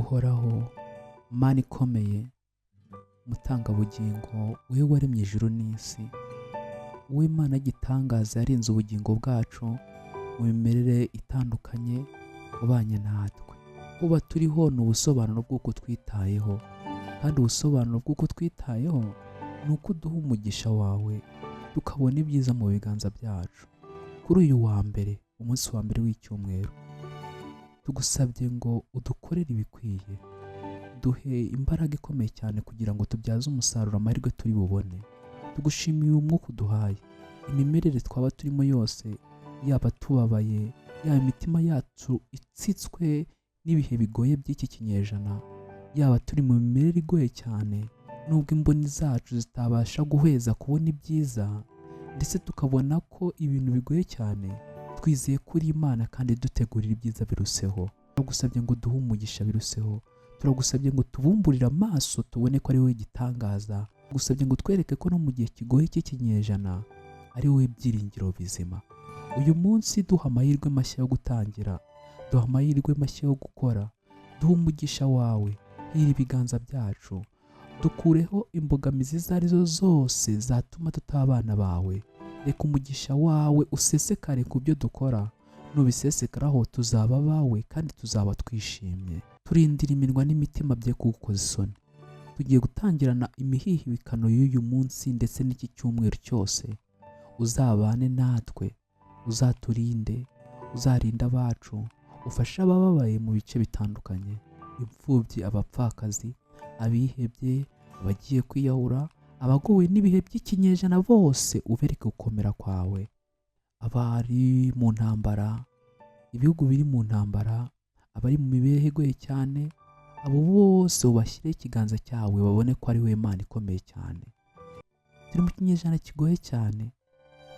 Uhoraho, Mana ikomeye, mutangabugingo, wowe waremye ijuru n'isi, wowe Mana y'igitangaza yarinze ubugingo bwacu mu mimerere itandukanye, ubanye natwe. Kuba turiho ni ubusobanuro bw'uko twitayeho, kandi ubusobanuro bw'uko twitayeho ni uko uduha umugisha wawe tukabona ibyiza mu biganza byacu. Kuri uyu wa mbere, umunsi wa mbere w'icyumweru, tugusabye ngo udukorere ibikwiye, duhe imbaraga ikomeye cyane kugira ngo tubyaze umusaruro amahirwe turi bubone. Tugushimiye umwuka uduhaye, imimerere twaba turimo yose, yaba tubabaye, yaba imitima yacu itsitswe n'ibihe bigoye by'iki kinyejana, yaba turi mu mimerere igoye cyane, nubwo imboni zacu zitabasha guhweza kubona ibyiza, ndetse tukabona ko ibintu bigoye cyane, twizeye kuri Imana kandi dutegurira ibyiza biruseho. Turagusabye ngo duhe umugisha biruseho, turagusabye ngo tubumburire amaso tubone ko ari wowe gitangaza, turagusabye ngo twereke ko no mu gihe kigoye cy'ikinyejana ari wowe byiringiro bizima. Uyu munsi duha amahirwe mashya yo gutangira, duha amahirwe mashya yo gukora, duha umugisha wawe, hira ibiganza byacu, dukureho imbogamizi izo ari zo zose zatuma tutaba abana bawe. Reka umugisha wawe usesekare ku byo dukora, nubisesekaraho tuzaba abawe kandi tuzaba twishimye. Turindira iminwa n'imitima bye kugukoza isoni. Tugiye gutangirana imihihibikano y'uyu munsi ndetse n'iki cyumweru cyose. Uzabane natwe, uzaturinde, uzarinde abacu, ufashe abababaye mu bice bitandukanye, imfubyi, abapfakazi, abihebye, abagiye kwiyahura, abagowe n'ibihe by'ikinyejana bose ubereke gukomera kwawe. Abari mu ntambara, ibihugu biri mu ntambara, abari mu mibereho igoye cyane, abo bose ubashyireho ikiganza cyawe babone ko ari wowe Mana ikomeye cyane. Turi mu kinyejana kigoye cyane,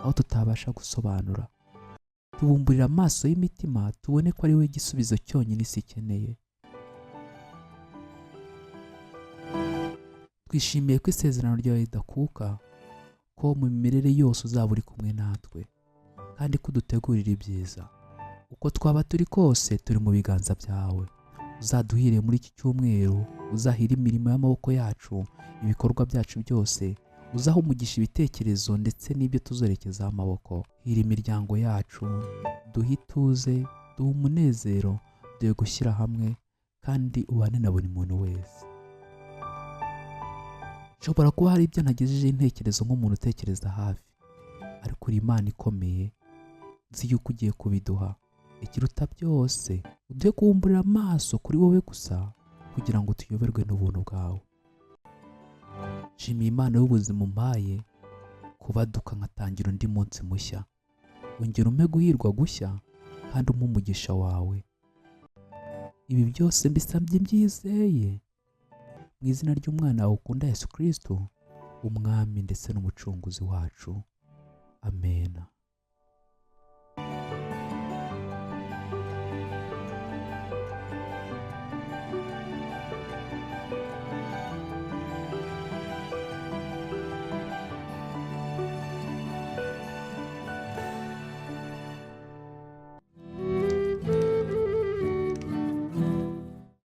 aho tutabasha gusobanura. Tubumburira amaso y'imitima tubone ko ari wowe igisubizo cyonyine isi ikeneye. Twishimiye ko isezerano ryawe ridakuka, ko mu mimerere yose uzaba uri kumwe natwe, kandi ko udutegurira ibyiza. Uko twaba turi kose turi mu biganza byawe. Uzaduhire muri iki cyumweru, uzahire imirimo y'amaboko yacu, ibikorwa byacu byose, uzahe umugisha ibitekerezo ndetse n'ibyo tuzerekezaho amaboko. Hira imiryango yacu, duhe ituze, duhe umunezero, duhe gushyira hamwe, kandi ubane na buri muntu wese. Nshobora kuba hari ibyo ntagejejeho intekerezo nk'umuntu utekereza hafi, ariko uri Imana ikomeye, nzi yuko ugiye kubiduha. Ikiruta byose, uduhe kubumburira amaso kuri wowe gusa, kugira ngo tuyoberwe n'ubuntu bwawe. Nshimiye Imana y'ubuzima umpaye, kubaduka nkatangira undi munsi mushya. Ongera umpe guhirwa gushya, kandi umpe umugisha wawe. Ibi byose mbisabye mbyizeye, mu izina ry'umwana wawe ukunda Yesu Kristo, Umwami ndetse n'Umucunguzi wacu. Amena.